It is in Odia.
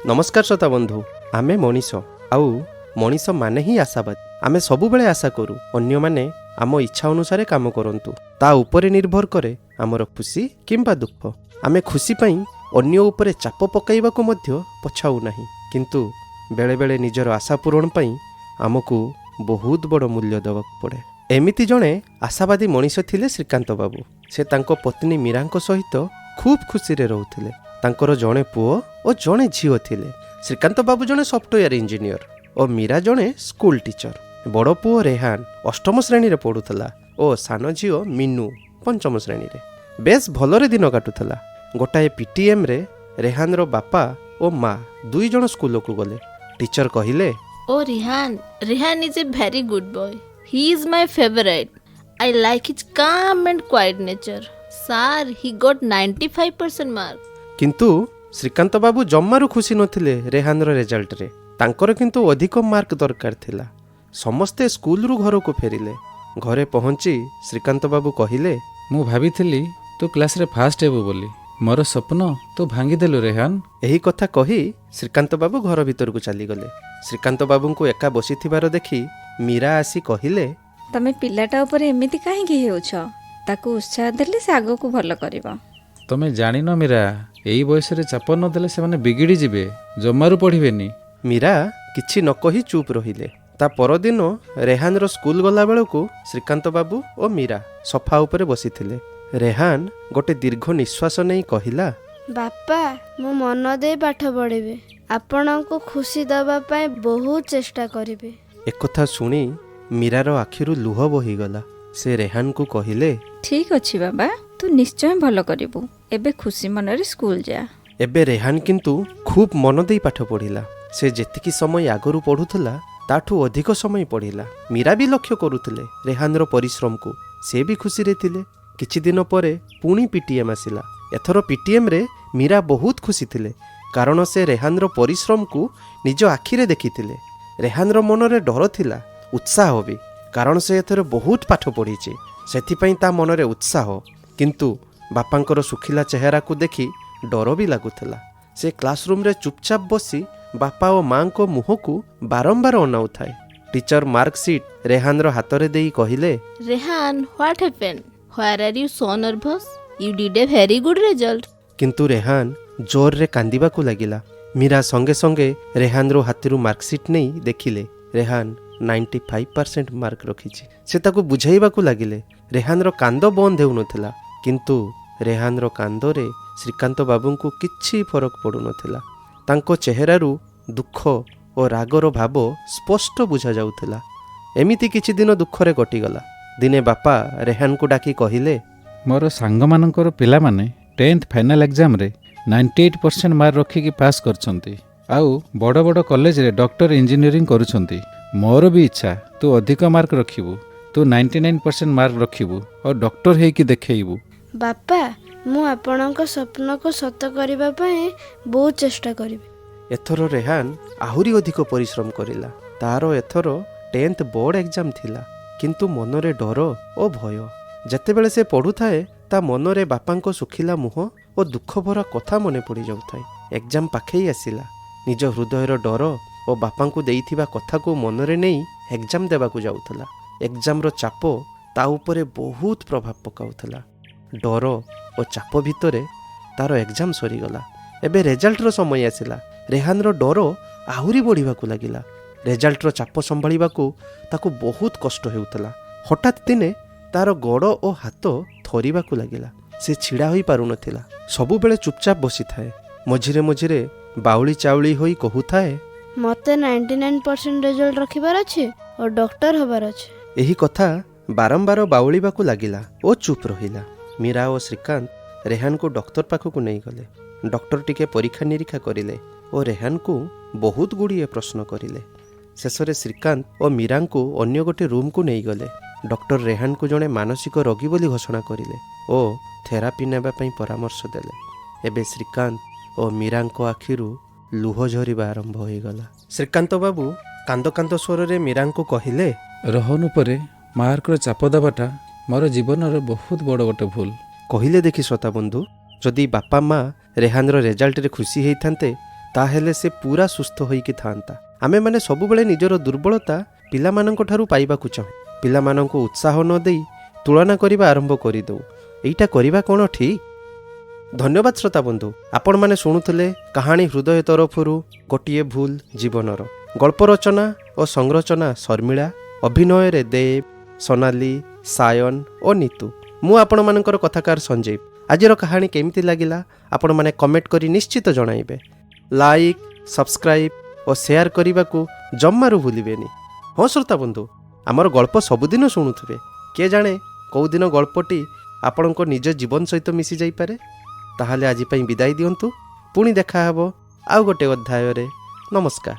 ନମସ୍କାର ଶ୍ରୋତା ବନ୍ଧୁ। ଆମେ ମଣିଷ, ଆଉ ମଣିଷ ମାନେ ହିଁ ଆଶାବାଦୀ। ଆମେ ସବୁବେଳେ ଆଶା କରୁ ଅନ୍ୟମାନେ ଆମ ଇଚ୍ଛା ଅନୁସାରେ କାମ କରନ୍ତୁ। ତା ଉପରେ ନିର୍ଭର କରେ ଆମର ଖୁସି କିମ୍ବା ଦୁଃଖ। ଆମେ ଖୁସି ପାଇଁ ଅନ୍ୟ ଉପରେ ଚାପ ପକାଇବାକୁ ମଧ୍ୟ ପଛାଉ ନାହିଁ। କିନ୍ତୁ ବେଳେବେଳେ ନିଜର ଆଶା ପୂରଣ ପାଇଁ ଆମକୁ ବହୁତ ବଡ଼ ମୂଲ୍ୟ ଦେବାକୁ ପଡ଼େ। ଏମିତି ଜଣେ ଆଶାବାଦୀ ମଣିଷ ଥିଲେ ଶ୍ରୀକାନ୍ତ ବାବୁ। ସେ ତାଙ୍କ ପତ୍ନୀ ମୀରାଙ୍କ ସହିତ ଖୁବ୍ ଖୁସିରେ ରହୁଥିଲେ। ତାଙ୍କର ଜଣେ ପୁଅ ଓ ଜଣେ ଝିଅ ଥିଲେ। ଶ୍ରୀକାନ୍ତ ବାବୁ ଜଣେ ସଫ୍ଟୱେୟାର ଇଞ୍ଜିନିୟର ଓ ମୀରା ଜଣେ ସ୍କୁଲ ଟିଚର। ବଡ଼ ପୁଅ ରେହାନ ଅଷ୍ଟମ ଶ୍ରେଣୀରେ ପଢ଼ୁଥିଲା ଓ ସାନ ଝିଅ ମିନୁ ପଞ୍ଚମ ଶ୍ରେଣୀରେ। ବେଶ ଭଲରେ ଦିନ କାଟୁଥିଲା। ଗୋଟାଏ ପିଟିଏମ୍ରେ ରେହାନର ବାପା ଓ ମା ଦୁଇ ଜଣ ସ୍କୁଲକୁ ଗଲେ। ଟିଚର କହିଲେ, Oh, Rihan. Rihan is a very good boy. He is my favorite. I like his calm and quiet nature. Sir, he got 95% mark. କିନ୍ତୁ ଶ୍ରୀକାନ୍ତ ବାବୁ ଜମାରୁ ଖୁସି ନଥିଲେ ରେହାନର ରେଜଲ୍ଟରେ। ତାଙ୍କର କିନ୍ତୁ ଅଧିକ ମାର୍କ ଦରକାର ଥିଲା। ସମସ୍ତେ ସ୍କୁଲରୁ ଘରକୁ ଫେରିଲେ। ଘରେ ପହଞ୍ଚି ଶ୍ରୀକାନ୍ତ ବାବୁ କହିଲେ, ମୁଁ ଭାବିଥିଲି ତୁ କ୍ଲାସ୍ରେ ଫାଷ୍ଟ ହେବୁ ବୋଲି। ମୋର ସ୍ୱପ୍ନ ତୁ ଭାଙ୍ଗିଦେଲୁ ରେହାନ। ଏହି କଥା କହି ଶ୍ରୀକାନ୍ତ ବାବୁ ଘର ଭିତରକୁ ଚାଲିଗଲେ। ଶ୍ରୀକାନ୍ତ ବାବୁଙ୍କୁ ଏକା ବସିଥିବାର ଦେଖି ମୀରା ଆସି କହିଲେ, ତମେ ପିଲାଟା ଉପରେ ଏମିତି କାହିଁକି ହେଉଛ? ତାକୁ ଉତ୍ସାହ ଦେଲେ ସେ ଆଗକୁ ଭଲ କରିବ। ତମେ ଜାଣିନ ମୀରା, ଏଇ ବୟସରେ ଚାପ ନଦେଲେ ସେମାନେ ବିଗିଡ଼ି ଯିବେ, ଜମାରୁ ପଢ଼ିବେନି। ମୀରା କିଛି ନ କହି ଚୁପ୍ ରହିଲେ। ତା ପରଦିନ ରେହାନର ସ୍କୁଲ ଗଲାବେଳକୁ ଶ୍ରୀକାନ୍ତ ବାବୁ ଓ ମୀରା ସୋଫା ଉପରେ ବସିଥିଲେ। ରେହାନ ଗୋଟେ ଦୀର୍ଘ ନିଶ୍ୱାସ ନେଇ କହିଲା, ବାପା, ମୁଁ ମନ ଦେଇ ପାଠ ପଢ଼ିବି। ଆପଣଙ୍କୁ ଖୁସି ଦେବା ପାଇଁ ବହୁତ ଚେଷ୍ଟା କରିବି। ଏକଥା ଶୁଣି ମୀରାର ଆଖିରୁ ଲୁହ ବହିଗଲା। ସେ ରେହାନକୁ କହିଲେ, ଠିକ୍ ଅଛି ବାବା, ତୁ ନିଶ୍ଚୟ ଭଲ କରିବୁ। ଏବେ ଖୁସି ମନରେ ସ୍କୁଲ ଯା। ଏବେ ରେହାନ କିନ୍ତୁ ଖୁବ୍ ମନ ଦେଇ ପାଠ ପଢ଼ିଲା। ସେ ଯେତିକି ସମୟ ଆଗରୁ ପଢ଼ୁଥିଲା, ତାଠୁ ଅଧିକ ସମୟ ପଢ଼ିଲା। ମୀରା ବି ଲକ୍ଷ୍ୟ କରୁଥିଲେ ରେହାନର ପରିଶ୍ରମକୁ। ସେ ବି ଖୁସିରେ ଥିଲେ। କିଛି ଦିନ ପରେ ପୁଣି ପିଟିଏମ୍ ଆସିଲା। ଏଥର ପିଟିଏମ୍ରେ ମୀରା ବହୁତ ଖୁସି ଥିଲେ, କାରଣ ସେ ରେହାନର ପରିଶ୍ରମକୁ ନିଜ ଆଖିରେ ଦେଖିଥିଲେ। ରେହାନର ମନରେ ଡର ଥିଲା, ଉତ୍ସାହ ବି, କାରଣ ସେ ଏଥର ବହୁତ ପାଠ ପଢ଼ିଛି। ସେଥିପାଇଁ ତା ମନରେ ଉତ୍ସାହ। କିନ୍ତୁ ବାପାଙ୍କର ଶୁଖିଲା ଚେହେରାକୁ ଦେଖି ଡର ବି ଲାଗୁଥିଲା। ସେ କ୍ଲାସରୁମ୍ରେ ଚୁପଚାପ ବସି ବାପା ଓ ମାଙ୍କ ମୁହଁକୁ ବାରମ୍ବାର ଅନାଉଥାଏ। ଟିଚର ମାର୍କସିଟ୍ ରେହାନର ହାତରେ ଦେଇ କହିଲେ, Rehan, what happened? Why are you so nervous? You did a very good result. କିନ୍ତୁ ରେହାନ ଜୋରରେ କାନ୍ଦିବାକୁ ଲାଗିଲା। ମୀରା ସଙ୍ଗେ ସଙ୍ଗେ ରେହାନର ହାତରୁ ମାର୍କସିଟ୍ ନେଇ ଦେଖିଲେ, ରେହାନ 95% ମାର୍କ ରଖିଛି। ସେ ତାକୁ ବୁଝାଇବାକୁ ଲାଗିଲେ। ରେହାନର କାନ୍ଦ ବନ୍ଦ ହେଉନଥିଲା। କିନ୍ତୁ ରେହାନର କାନ୍ଦରେ ଶ୍ରୀକାନ୍ତ ବାବୁଙ୍କୁ କିଛି ଫରକ ପଡ଼ୁନଥିଲା। ତାଙ୍କ ଚେହେରାରୁ ଦୁଃଖ ଓ ରାଗର ଭାବ ସ୍ପଷ୍ଟ ବୁଝାଯାଉଥିଲା। ଏମିତି କିଛି ଦିନ ଦୁଃଖରେ କଟିଗଲା। ଦିନେ ବାପା ରେହାନକୁ ଡାକି କହିଲେ, ମୋର ସାଙ୍ଗମାନଙ୍କର ପିଲାମାନେ 10th final ଏକ୍ଜାମ୍ରେ 98% ମାର୍କ ରଖିକି ପାସ୍ କରିଛନ୍ତି ଆଉ ବଡ଼ ବଡ଼ କଲେଜରେ ଡକ୍ଟର, ଇଞ୍ଜିନିୟରିଂ କରୁଛନ୍ତି। ମୋର ବି ଇଚ୍ଛା ତୁ ଅଧିକ ମାର୍କ ରଖିବୁ। ତୁ 99% ମାର୍କ ରଖିବୁ ଆଉ ଡକ୍ଟର ହେଇକି ଦେଖେଇବୁ। ବାପା, ମୁଁ ଆପଣଙ୍କ ସ୍ୱପ୍ନକୁ ସତ କରିବା ପାଇଁ ବହୁତ ଚେଷ୍ଟା କରିବି। ଏଥର ରେହାନ ଆହୁରି ଅଧିକ ପରିଶ୍ରମ କରିଲା। ତାର ଏଥର 10th board exam ଥିଲା। କିନ୍ତୁ ମନରେ ଡର ଓ ଭୟ। ଯେତେବେଳେ ସେ ପଢ଼ୁଥାଏ, ତା ମନରେ ବାପାଙ୍କ ଶୁଖିଲା ମୁହଁ ଓ ଦୁଃଖ ଭରା କଥା ମନେ ପଡ଼ିଯାଉଥାଏ। ଏକ୍ଜାମ୍ ପାଖେଇ ଆସିଲା। ନିଜ ହୃଦୟର ଡର ଓ ବାପାଙ୍କୁ ଦେଇଥିବା କଥାକୁ ମନରେ ନେଇ ଏକ୍ଜାମ୍ ଦେବାକୁ ଯାଉଥିଲା। ଏକ୍ଜାମ୍ର ଚାପ ତା ଉପରେ ବହୁତ ପ୍ରଭାବ ପକାଉଥିଲା। ଡର ଓ ଚାପ ଭିତରେ ତାର ଏକ୍ଜାମ୍ ସରିଗଲା। ଏବେ ରେଜଲ୍ଟର ସମୟ ଆସିଲା। ରେହାନର ଡର ଆହୁରି ବଢ଼ିବାକୁ ଲାଗିଲା। ରେଜଲ୍ଟର ଚାପ ସମ୍ଭାଳିବାକୁ ତାକୁ ବହୁତ କଷ୍ଟ ହେଉଥିଲା। ହଠାତ୍ ଦିନେ ତାର ଗୋଡ଼ ଓ ହାତ ଥରିବାକୁ ଲାଗିଲା। ସେ ଛିଡ଼ା ହୋଇପାରୁନଥିଲା। ସବୁବେଳେ ଚୁପଚାପ ବସିଥାଏ। ମଝିରେ ମଝିରେ ବାଉଳି ଚାଉଳି ହୋଇ କହୁଥାଏ, ମୋତେ 99% ରେଜଲ୍ଟ ରଖିବାର ଅଛି ଓ ଡକ୍ଟର ହେବାର ଅଛି। ଏହି କଥା ବାରମ୍ବାର ବାଉଳିବାକୁ ଲାଗିଲା ଓ ଚୁପ୍ ରହିଲା। ମୀରା ଓ ଶ୍ରୀକାନ୍ତ ରେହାନକୁ ଡକ୍ଟର ପାଖକୁ ନେଇଗଲେ। ଡକ୍ଟର ଟିକେ ପରୀକ୍ଷା ନିରୀକ୍ଷା କରିଲେ ଓ ରେହାନକୁ ବହୁତ ଗୁଡ଼ିଏ ପ୍ରଶ୍ନ କରିଲେ। ଶେଷରେ ଶ୍ରୀକାନ୍ତ ଓ ମୀରାଙ୍କୁ ଅନ୍ୟ ଗୋଟେ ରୁମ୍କୁ ନେଇଗଲେ। ଡକ୍ଟର ରେହାନକୁ ଜଣେ ମାନସିକ ରୋଗୀ ବୋଲି ଘୋଷଣା କରିଲେ ଓ ଥେରାପି ନେବା ପାଇଁ ପରାମର୍ଶ ଦେଲେ। ଏବେ ଶ୍ରୀକାନ୍ତ ଓ ମୀରାଙ୍କ ଆଖିରୁ ଲୁହ ଝରିବା ଆରମ୍ଭ ହୋଇଗଲା। ଶ୍ରୀକାନ୍ତ ବାବୁ କାନ୍ଦ କାନ୍ଦ ସ୍ୱରରେ ମୀରାଙ୍କୁ କହିଲେ, ରୋହନ ଉପରେ ମାର୍କର ଚାପ ଦେବାଟା ମୋର ଜୀବନର ବହୁତ ବଡ଼ ଗୋଟେ ଭୁଲ। କହିଲେ ଦେଖି ଶ୍ରୋତା ବନ୍ଧୁ, ଯଦି ବାପା ମା ରେହାନର ରେଜଲ୍ଟରେ ଖୁସି ହେଇଥାନ୍ତେ, ତାହେଲେ ସେ ପୁରା ସୁସ୍ଥ ହୋଇକି ଥାଆନ୍ତା। ଆମେମାନେ ସବୁବେଳେ ନିଜର ଦୁର୍ବଳତା ପିଲାମାନଙ୍କ ଠାରୁ ପାଇବାକୁ ଚାହୁଁ। ପିଲାମାନଙ୍କୁ ଉତ୍ସାହ ନ ଦେଇ ତୁଳନା କରିବା ଆରମ୍ଭ କରିଦେଉ। ଏଇଟା କରିବା କ'ଣ ଠିକ୍? ଧନ୍ୟବାଦ ଶ୍ରୋତା ବନ୍ଧୁ। ଆପଣମାନେ ଶୁଣୁଥିଲେ କାହାଣୀ ହୃଦୟ ତରଫରୁ ଗୋଟିଏ ଭୁଲ ଜୀବନର। ଗଳ୍ପ ରଚନା ଓ ସଂରଚନା ଶର୍ମିଳା, ଅଭିନୟରେ ଦେବ, ସୋନାଲି, ସାୟନ ଓ ନିତୁ। ମୁଁ ଆପଣମାନଙ୍କର କଥାକାର ସଞ୍ଜୀବ। ଆଜିର କାହାଣୀ କେମିତି ଲାଗିଲା ଆପଣମାନେ କମେଣ୍ଟ କରି ନିଶ୍ଚିତ ଜଣାଇବେ। ଲାଇକ୍, ସବସ୍କ୍ରାଇବ୍ ଓ ସେୟାର କରିବାକୁ ଜମାରୁ ଭୁଲିବେନି। ହଁ ଶ୍ରୋତା ବନ୍ଧୁ, ଆମର ଗଳ୍ପ ସବୁଦିନ ଶୁଣୁଥିବେ। କିଏ ଜାଣେ କେଉଁଦିନ ଗଳ୍ପଟି ଆପଣଙ୍କ ନିଜ ଜୀବନ ସହିତ ମିଶି ଯାଇପାରେ। ତାହେଲେ ଆଜି ପାଇଁ ବିଦାୟ ଦିଅନ୍ତୁ। ପୁଣି ଦେଖାହେବ ଆଉ ଗୋଟେ ଅଧ୍ୟାୟରେ। ନମସ୍କାର।